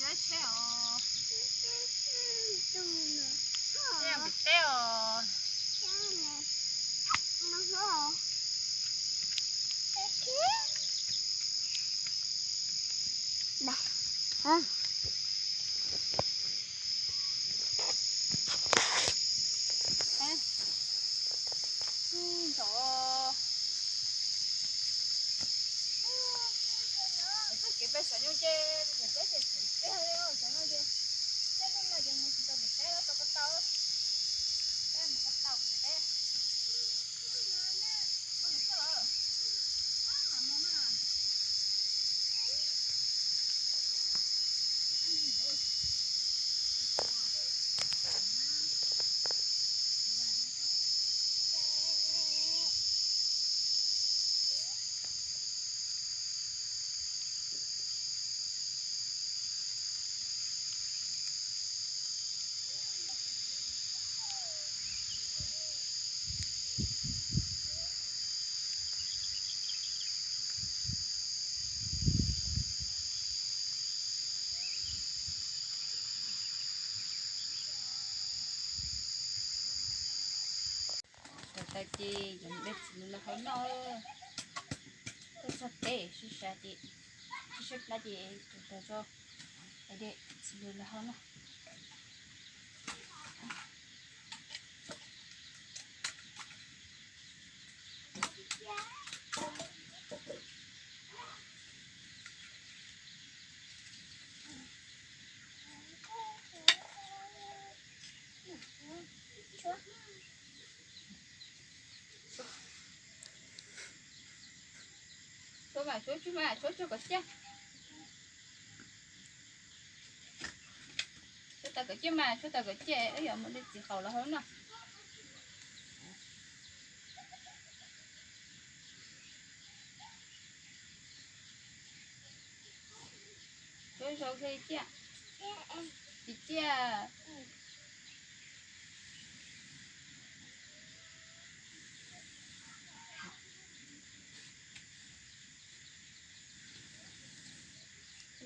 Tsheb os. Tsheb vim teb os. Txoj kev peb xav nyob ces peb ces peb xav no ces peb lub no ces mus tsis tau pem teb, tau ko tau, peb mus ko tau pem teb. Tag ces yuav de txiv lws los hau noj. Tuaj txog teb sib sab ces, sib sab plab ces tag tso, de txiv lws los hau noj. Tshuab mas, tshuab, tshuab mas, tshuab tso kom ciaj. Tshuab tas kom ciaj mas, tshuab tas kom ciaj, wb yuav mus de txiv qaub los hau noj. Tshuab zoo thiab ciaj. Tsis ciaj.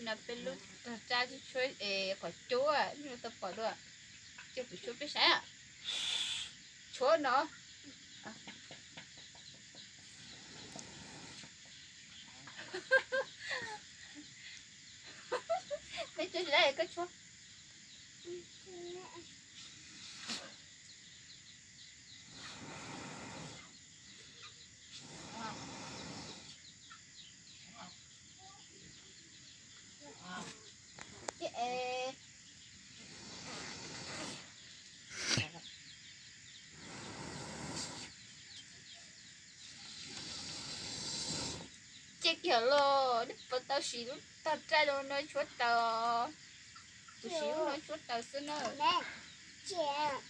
No peb lub tog rab tshuab es qhov cuab, nej tau pom dua. Cia kuv tshuab peb saib. Tshuab no. Peb tshuab saib koj tshuab. Ces kiag los nej puas tau siv lub tog rab no tshuab taws? Kuv siv lub no tshuab taws xwb na. Ciaj los.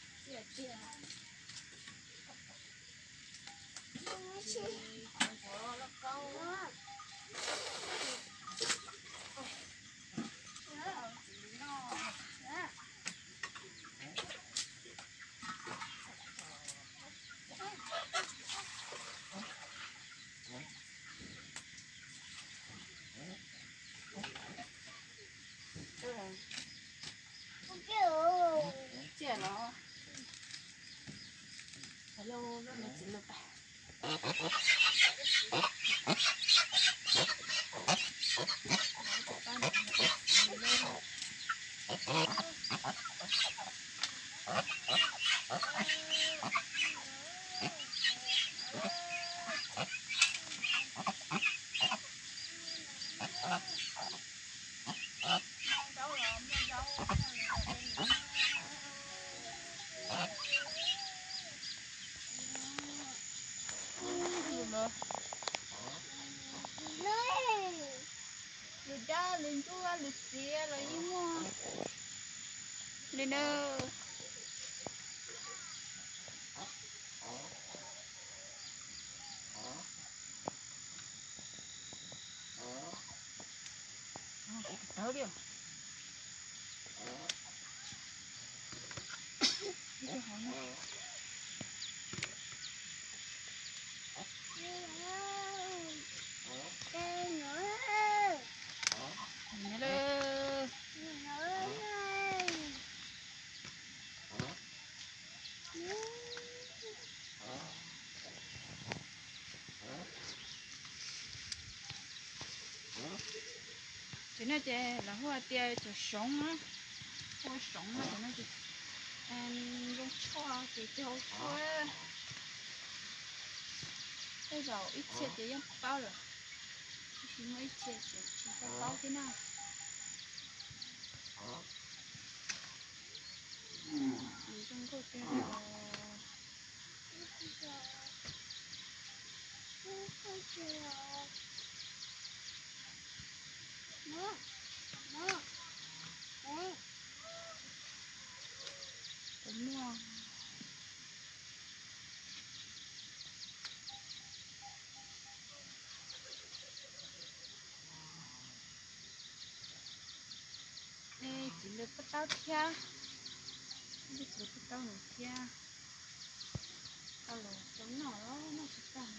Lwm dab, lwm ntuj, lwm txiv los yeej muaj li na. Ces lawv hu tias cov soov, hu soov no ces zoo tshoj ces cog tshuaj. Tej zaum ib txhia ces yeej paub lawm, tab sis muaj ib txhia ces tsis tau paub thiab na. Zoo nkauj tiag tiag. Puas muaj? Txiv lws paj taub thiab, txiv lws paj taub no thiab. Tau los rau noj los noj tsis tag,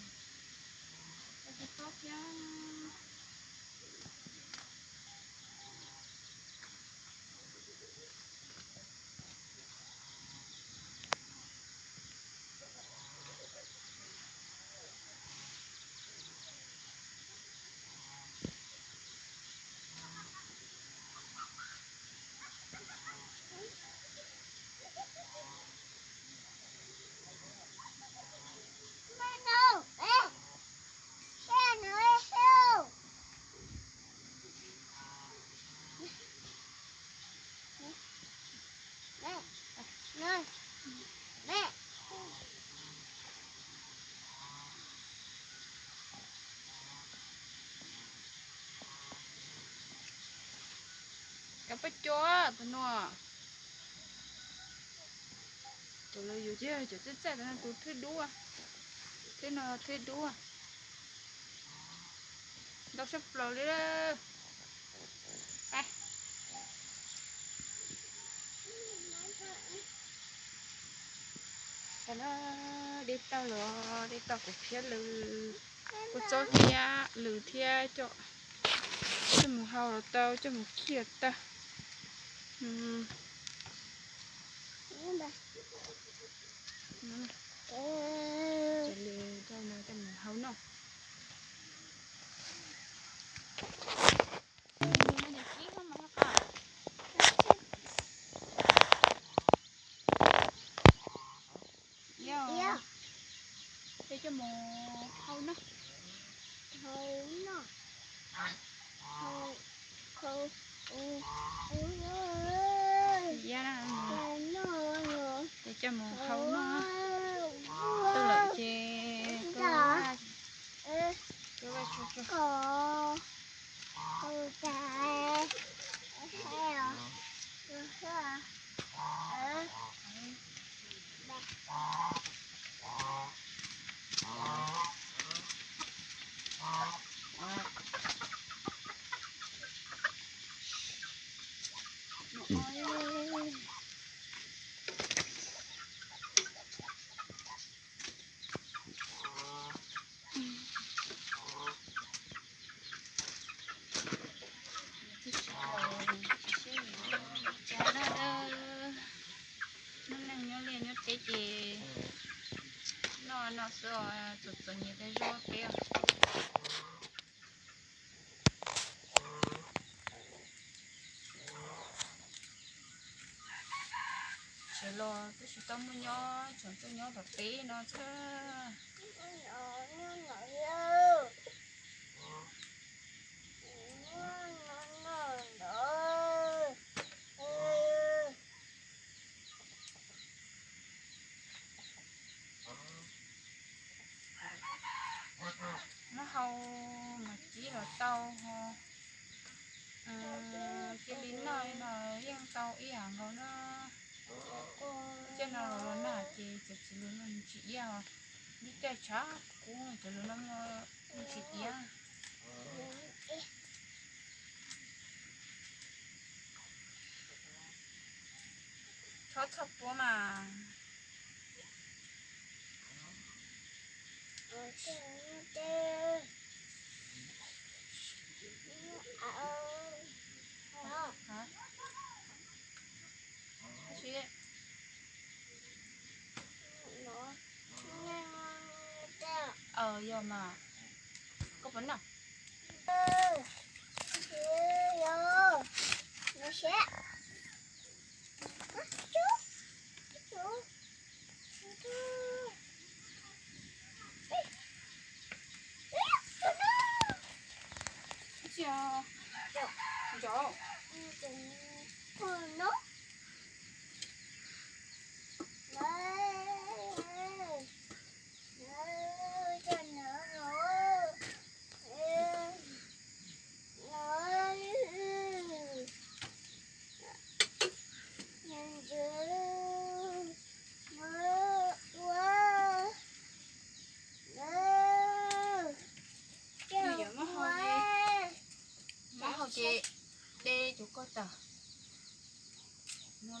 tau paj taub thiab. Cov paj cua tus no, tus lawv yuav cov txaij txaij tus no tus thwj dub, thwj no thwj dub, ntau sab plaws li. Dej tawg los, dej tawg kuv khiav lws, kuv txob thiab lws thiab coj, coj mus hau los tau, coj mus khi los tau. Coj mus hau no. Yog, peb coj mus hau noj. Hau noj. Hau, hau, hau noj. Peb coj mus hau noj. Tuaj lawm ces tuaj, tuaj vaj tsua tsua. Hnub neej nyob liaj nyob teb ces noj no xwb os, txom txom nyem tej zaum peb os. Tseem los twb tsis tau muaj nyob, tseem tuaj nyob tom teb no xwb. Muab hau mas kib los tau ho, cia li noj li no yeej tau ib yam nkaus na. Cov no los los noj ces cov txiv lws no tsis iab os, lub caij tshav kub cov lws no tsis iab. Txhob txhob puab mas. Aw, yog mas. Koj puas noj? Yog muab hau ces, muab hau ces de cov ko tawm no.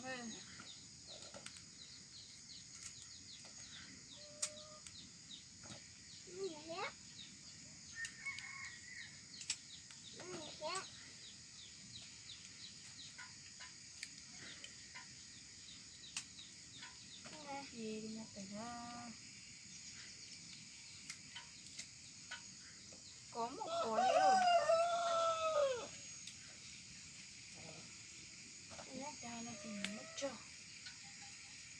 Kov muaj kov li lawm. Ua cas no ces mam muab tso,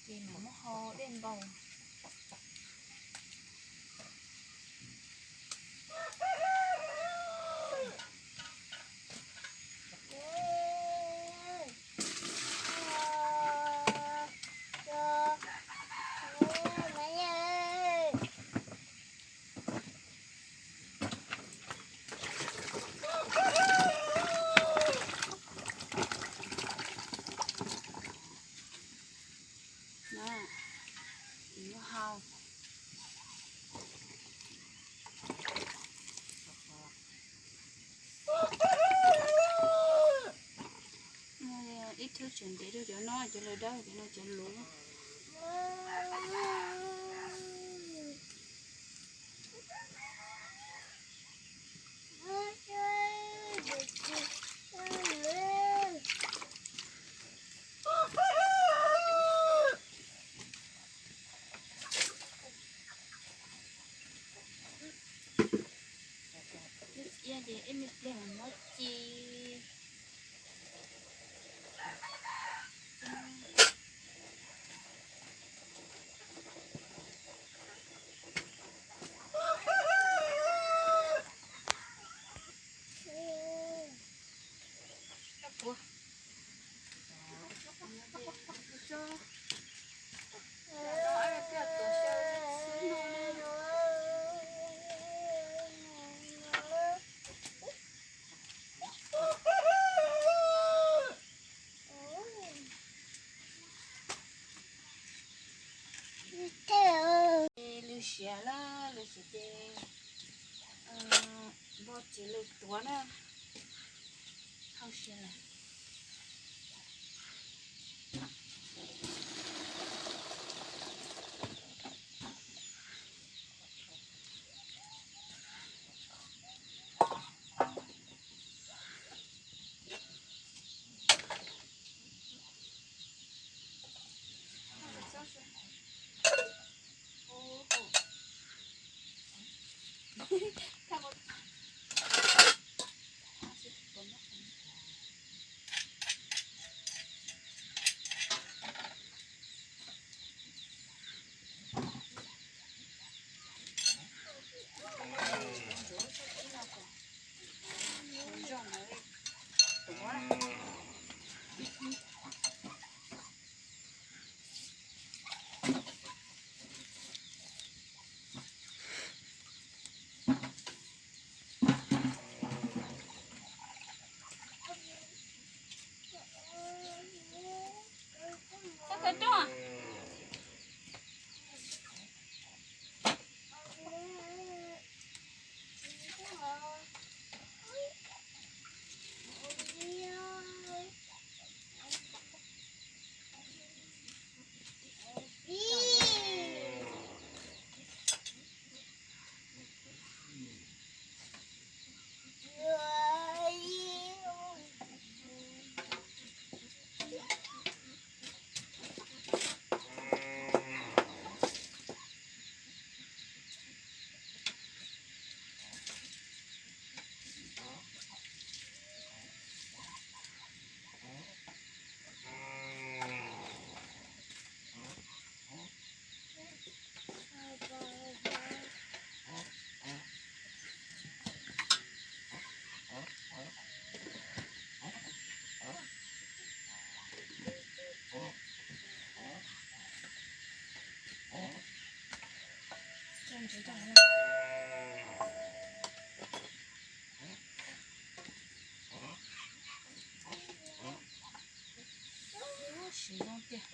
ces mam muab hau dej ntaus. Hau. Ib thwb tseem ntev rau cov no, cov lawv dawb, cov no cov luv. Ib txhia ces ib me pliag mam muab ci. Lwm siav lawm, lwm siav ces npog txiv lws tuav na. Hau siav lawm. Ntsev coj, siv zoo tiag.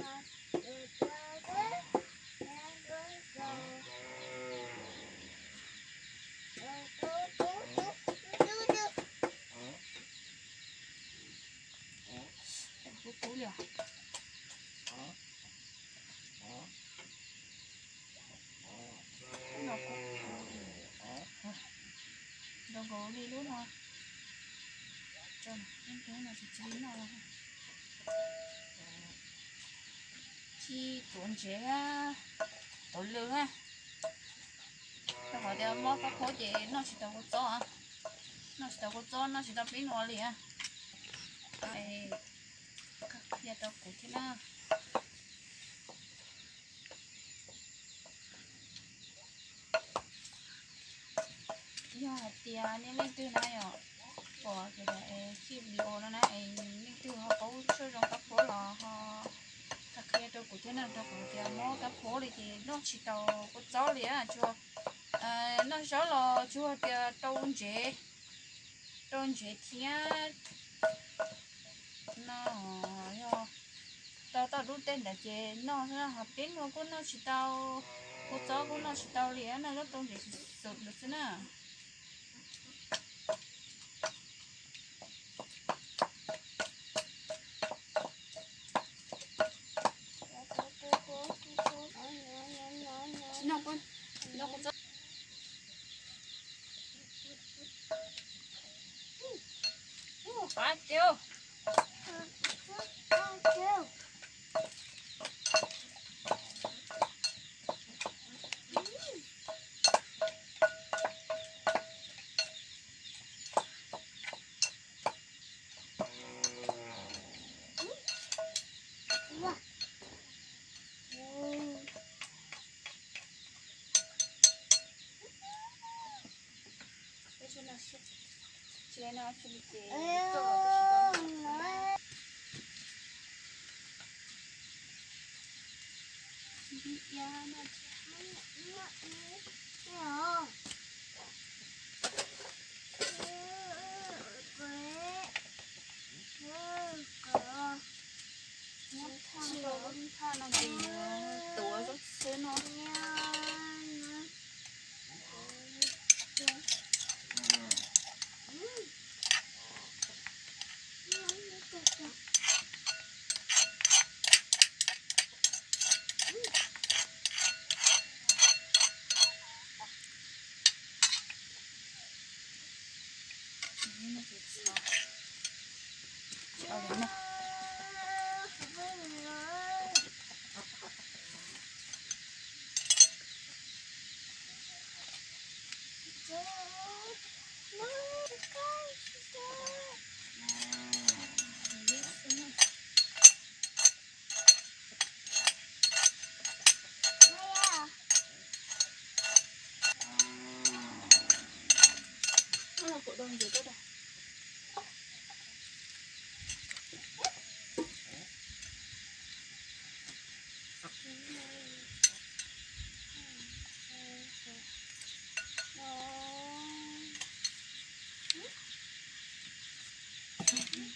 Kub kub li os. Lub no kuv, nrau nkaus li lub no, tso, lub no tsis tsis li no. Tsis tuav ntsev, tuav lwg na. Rau qhov tias mob kab phob ces noj tsis tau kua txob, noj tsis tau kua txob, noj tsis tau pib nua li. Qhia rau kuv thiab na. Yog hais tias nej leej twg na yom, pom kuv daim clip video no na es leej twg ho paub tshuaj zoo kab phob los ho qhia qhia rau kuv thiab na, rau qhov tias mob kab phob li ces noj tsis tau kua txob li, tsuas noj zaub los tsuas tias rau ntsev, rau ntsev thiab no, yog rau toj dub tej ntawd ces noj, ho peb nua kuj noj tsis tau, kua txob kuj noj tsis tau li, noj zaub rau ntsev xwb xwb na. Thaj no ces tuav zaub txhwb no.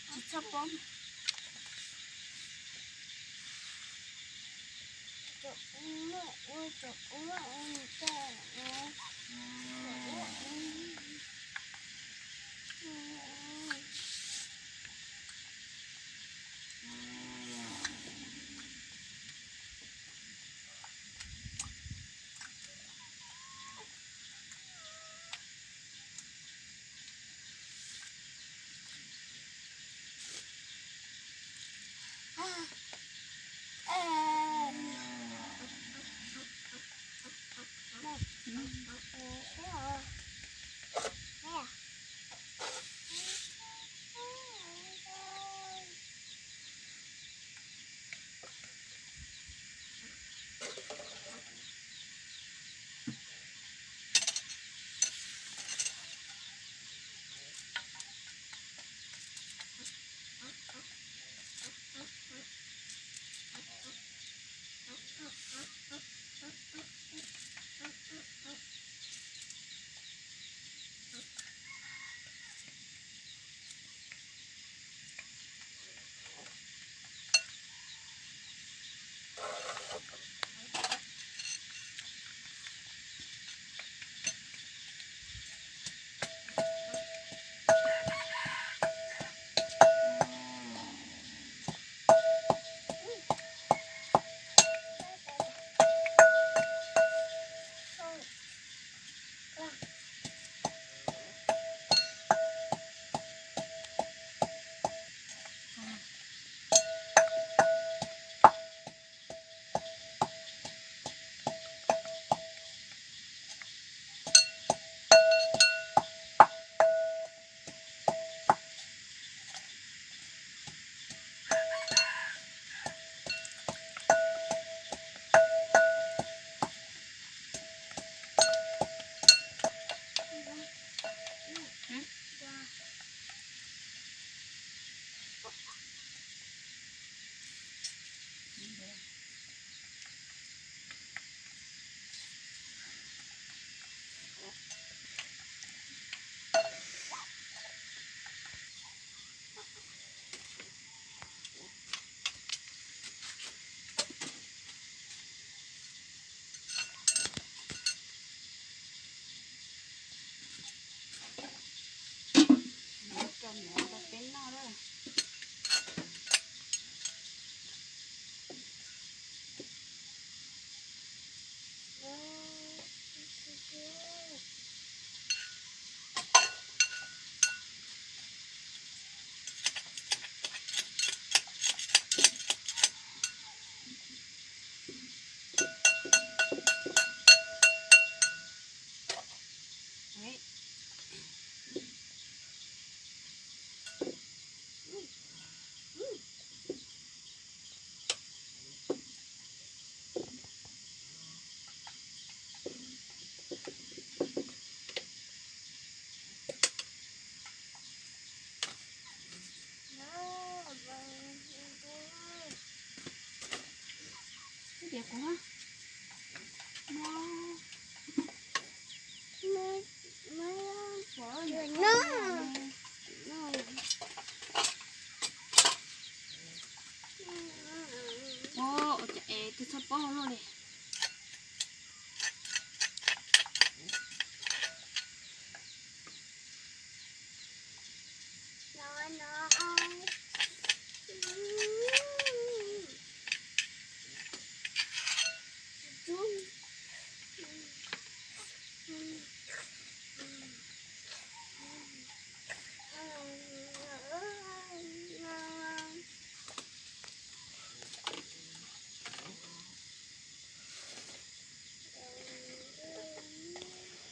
Tsis txhob paub.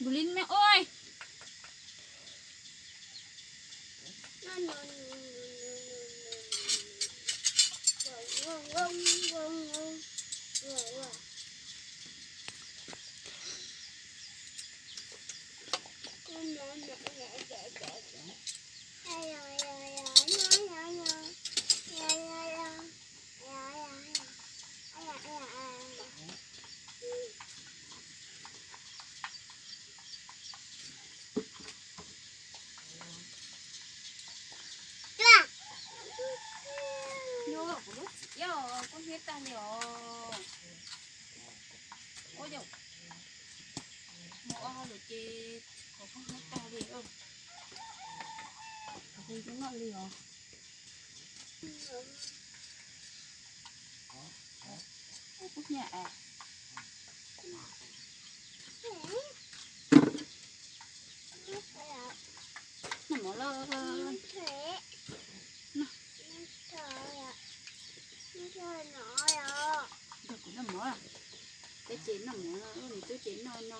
Buli me oi. Yog kuv lub txiv iab kub hnyiab tag li os. Ua yog mus ua hauj lwm ces kub hnyiab tag li. Kuv noj li os. Kub hnyiab es. Noj mov lawm. Nrog kuv noj mov. Peb ces noj mov, nws twb ces noj no.